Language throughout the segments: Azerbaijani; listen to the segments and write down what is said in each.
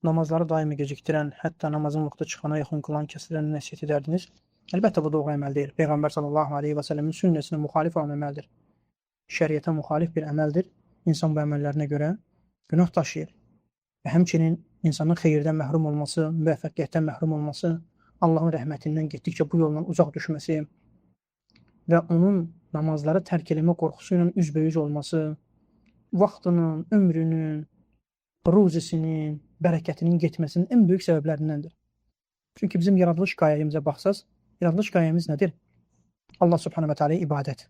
Namazları daimi gecikdirən, hətta namazın vaxtı çıxana yaxın qılan kəslərə nə nəsihət edərdiniz? Əlbəttə bu doğru əməl deyil. Peyğəmbər sallallahu aleyhi və səlləmin sünnəsinə müxalif olan əməldir. Şəriətə müxalif bir əməldir. İnsan bu əməllərinə görə günah daşıyır. Və həmçinin insanın xeyirdən məhrum olması, müvəffəqiyyətdən məhrum olması, Allahın rəhmətindən getdikcə bu yolla uzaq düşməsi və onun namazları tərk eləmə qorxusu ilə üzbəyüz olması, vaxtının, ömrünün, ruzisinin, bərəkətinin getməsinin ən böyük səbəblərindəndir. Çünki bizim yaradılış qayəmizə baxsaz, yaradılış qayəmiz nədir? Allah Subhanahu və Teala ibadət.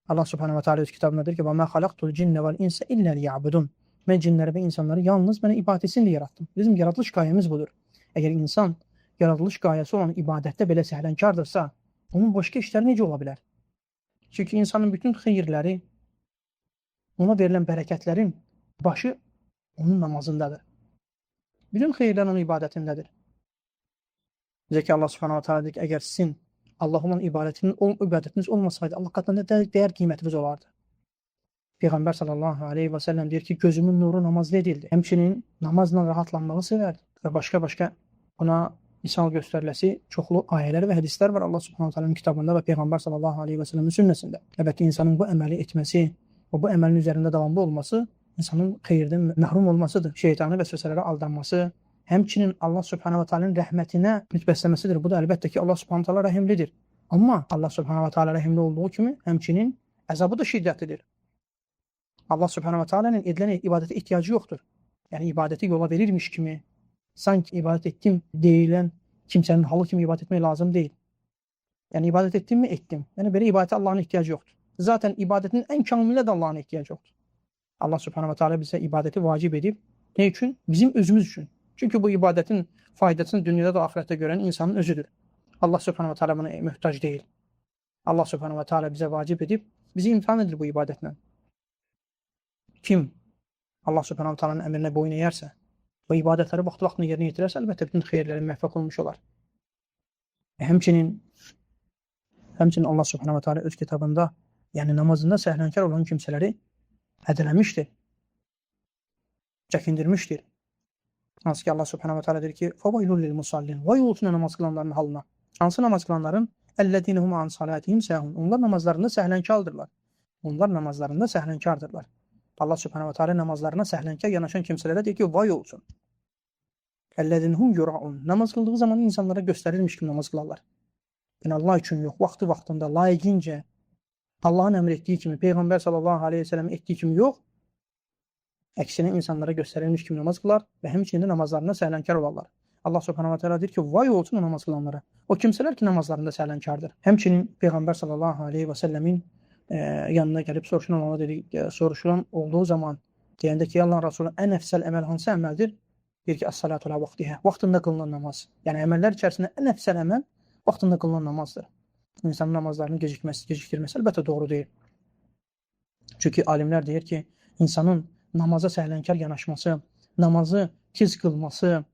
Allah Subhanahu və Teala öz kitabında deyir ki: "Və mə xalaqtul cinnə vel insa illə liya'budun." Mən cinləri və insanları yalnız mənə ibadət etsin deyə yaratdım. Bizim yaradılış qayəmiz budur. Əgər insan yaradılış qayəsi olan ibadətdə belə səhlənkardısa, onun başqa işləri necə ola bilər? Çünki insanın bütün xeyirləri, ona verilən bərəkətlərin başı onun namazındadır. Bütün xeyirlər onun ibadətindədir. Necə ki Allah Subhanahu wa Taala deyir ki, əgər sizin Allah olan ibadətiniz olmasaydı, Allah qatında dəyər qiymətiniz olardı. Peyğəmbər sallallahu aleyhi və səlləm deyir ki, gözümün nuru namazda edildi. Həmçinin namazla rahatlanmağı sevərdi və başqa-başqa buna misal göstəriləsi çoxlu ayələr və hədislər var Allah Subhanahu Taala'nın kitabında və Peyğəmbər sallallahu aleyhi və səlləmin sünnəsində. Əlbəttə insanın bu əməli etməsi və bu əməlin üzərində davamlı olması insanın xeyirdən məhrum olmasıdır. Şeytani vəsvəsələrə aldanması, həmçinin Allah Subhanahu va Taala'nın rəhmətinə ümid bəsləməsidir. Bu da əlbəttə ki, Allah Subhanahu Taala rəhimlidir. Amma Allah Subhanahu va Taala rəhimli olduğu kimi həmçinin əzabı da şiddətlidir. Allah Subhanahu va Taala'nın edilən ibadətə ehtiyacı yoxdur. Yəni ibadəti yola verirmiş kimi, sanki ibadət etdim deyilən kimsənin halı kimi ibadət etmək lazım deyil. Yəni ibadət etdim mi? Etdim. Yəni belə ibadətə Allahın ehtiyacı yoxdur. Zaten ibadətin ən kamilinə də Allahın ehtiyacı yoxdur. Allah Subhanahu va Taala bizə ibadəti vacib edib. Nə üçün? Bizim özümüz üçün. Çünki bu ibadətin faydasını dünyada da axirətdə görən insanın özüdür. Allah Subhanahu va Taala buna möhtac deyil. Allah Subhanahu va Taala bizə vacib edib, bizi imtahan edir bu ibadətlə. Kim Allah Subhanahu va Taala'nın əmrinə boyun əyərsə və ibadətləri vaxtı-vaxtında yerinə yetirərsə, əlbəttə bütün xeyirlərə müvəffəq olmuş olar. Həmçinin Allah Subhanahu va Taala öz kitabında, yəni namazında səhlənkar olan kimsələri hədələmişdir, çəkindirmişdir. Hansı ki Allah Subhanahu va Taala deyir ki: "Fəvaylul lil musallin." Vay olsun namaz qılanların halına. Hansı namaz qılanların? Əlləzinəhum an salatihim sahun. Onlar namazlarında səhlənkardırlar. Onlar namazlarında səhlənkardırlar. Allah Subhanahu va Taala namazlarına səhlənkar yanaşan kimsələrə deyir ki, vay olsun. Əlləzinəhum yuraun. Namaz qıldığı zaman insanlara göstərilmiş kimi namaz qılarlar. Yəni Allah üçün yox, vaxtı vaxtında, layiqincə, Allahın əmr etdiyi kimi, Peyğəmbər sallallahu aleyhi ve sellem etdiyi kimi yox, əksinə insanlara göstərilmiş kimi namaz qılar və həmçinin də namazlarında səhlənkar olarlar. Allah Subhanahu va Taala deyir ki, vay olsun o namaz qılanlara. O kimsələr ki, namazlarında səhlənkardır. Həmçinin Peyğəmbər sallallahu aleyhi və səlləmin yanına gəlib soruşulan ona dedi, soruşulan olduğu zaman deyəndə ki, Allahın Rəsulü, ən əfsəl əməl hansı əməldir? Deyir ki, əs-salatu ala vaxtihə. Vaxtında qılınan namaz. Yəni əməllər içərisində ən əfsəl əməl vaxtında qılınan namazdır. İnsanın namazlarını gecikdirməsi əlbəttə doğru deyil. Çünki alimlər deyir ki, insanın namaza səhlənkar yanaşması, namazı tez qılması,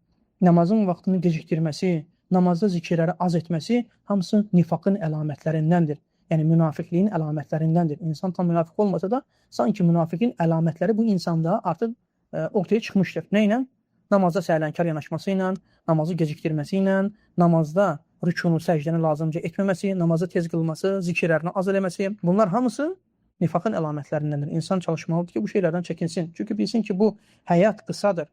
namazın vaxtını gecikdirməsi, namazda zikirləri az etməsi hamısı nifaqın əlamətlərindəndir. Yəni münafiqliyin əlamətlərindəndir. İnsan tam münafiq olmasa da sanki münafiqin əlamətləri bu insanda artıq ortaya çıxmışdır. Nə ilə? Namazda səhlənkar yanaşması ilə, namazı gecikdirməsi ilə, namazda rükunu, səcdəni lazımca etməməsi, namazı tez qılması, zikirlərini az eləməsi, bunlar hamısı nifaqın əlamətlərindəndir. İnsan çalışmalıdır ki, bu şeylərdən çəkinsin. Çünki bilsin ki, bu həyat qısadır.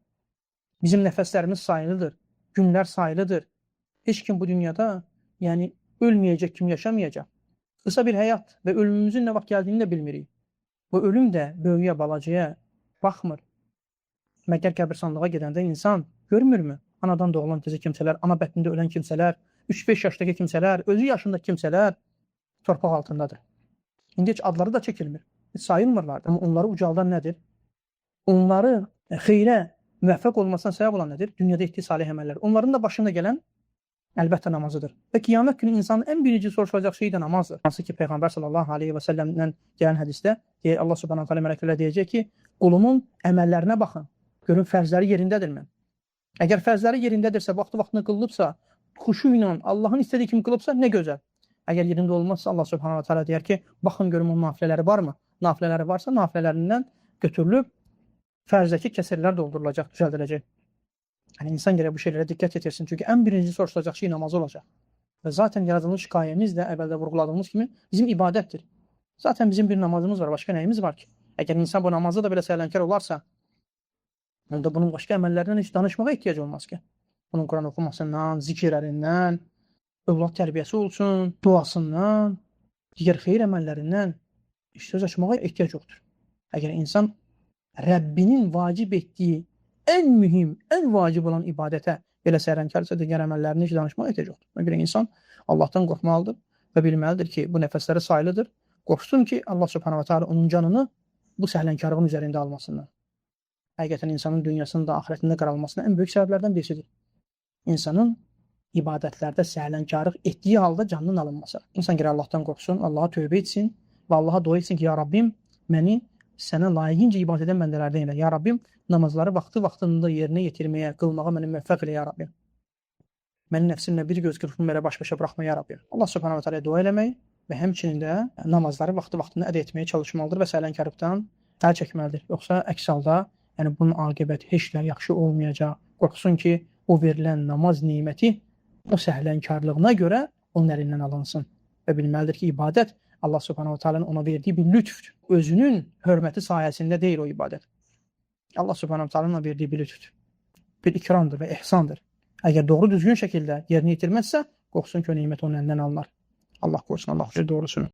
Bizim nəfəslərimiz sayılıdır, günlər sayılıdır. Heç kim bu dünyada, yəni ölməyəcək kimi yaşamayacaq. Qısa bir həyat və ölümümüzün nə vaxt gəldiyini də bilmirik. Bu ölüm də böyüyə, balacaya baxmır. Məgər qəbirstanlığa gedəndə insan görmürmü? Anadan doğulan təzə kimsələr, ana bətnində ölən kimsələr, 3-5 yaşdakı kimsələr, özü yaşındakı kimsələr torpaq altındadır. İndi heç adları da çəkilmir. Heç sayılmırlar. Amma onları ucaldan nədir? Onları xeyrə müvəffəq olmasına səbəb olan nədir? Dünyada etdiyi salih əməllər. Onların da başında gələn əlbəttə namazıdır. Və qiyamət günü insanın ən birinci soruşulacaq şeyi də namazdır. Hansı ki Peyğəmbər sallallahu aleyhi və səlləmdən gələn hədisdə deyir, Allah Subhanahu taala mələklərə deyəcək ki, qulumun əməllərinə baxın. Görün fərzləri yerindədirmi? Əgər fərzləri yerindədirsə, vaxtı-vaxtında qılınıbsa, xuşu ilə Allahın istədiyi kimi qılıbsa, nə gözəl. Əgər yerində olmazsa Allah Subhanahu wa Taala deyər ki, baxın görüm onun nafilələri varmı? Nafilələri varsa, nafilələrindən götürülüb fərzdəki kəsrlər doldurulacaq, düzəldiləcək. Yəni insan gərək bu şeylərə diqqət yetirsin. Çünki ən birinci soruşulacaq şey namazı olacaq. Və zaten yaradılmış qayemiz də əvvəldə vurğuladığımız kimi bizim ibadətdir. Zaten bizim bir namazımız var, başqa nəyimiz var ki? Əgər insan bu namazda da belə səhlənkar olarsa, onda bunun başqa əməllərindən heç danışmağa ehtiyac olmaz ki. Bunun Quran oxumasından, zikirlərindən, övlad tərbiyəsi olsun, duasından, digər xeyir əməllərindən heç söz açmağa ehtiyac yoxdur. Əgər insan Rəbbinin vacib etdiyi ən mühim, ən vacib olan ibadətə belə səhrənkarsa, digər əməllərini heç danışmağa ehtiyac yoxdur. Ona görə insan Allahdan qorxmalıdır və bilməlidir ki, bu nəfəsləri sayılıdır. Qorxsun ki, Allah Subhanahu va Taala onun canını bu səhlənkarlığın üzərində almasından. Həqiqətən insanın dünyasının da axirətində qaralmasına ən böyük səbəblərdən birisidir. İnsanın ibadətlərdə səhlənkarlıq etdiyi halda canının alınması. İnsan gərək Allahdan qorxsun, Allaha tövbə etsin və Allaha dua etsin ki, ya Rabbim, məni sənə layiqincə ibadət edən bəndələrdən elə. Ya Rabbim, namazları vaxtı-vaxtında yerinə yetirməyə, qılmağa məni müvəffəq elə, ya Rabbim. Məni nəfsimlə bir göz qırpımı belə baş-başa buraxma, ya Rabbim. Allah Subhanahu va Taalaya dua eləmək və həmçinin də namazları vaxtı-vaxtında əda etməyə çalışmalıdır və səhlənkarlıqdan əl çəkməlidir. Yoxsa əks halda, yəni bunun aqibəti heç də yaxşı olmayacaq. Qorxsun ki, o verilən namaz neməti o səhlənkarlığına görə onun əlindən alınsın. Və bilməlidir ki, ibadət Allah Subhanahu va Taala'nın ona verdiyi bir lütfdür. Özünün hörməti sayəsində deyil o ibadət. Allah Subhanahu va Taala'nın ona verdiyi bir lütfdür. Bir ikramdır və ehsandır. Əgər doğru düzgün şəkildə yerinə yetirməzsə, qorxsun ki, o nemət onun əlindən alınar. Allah qorusun, Allah bilir doğrusunu.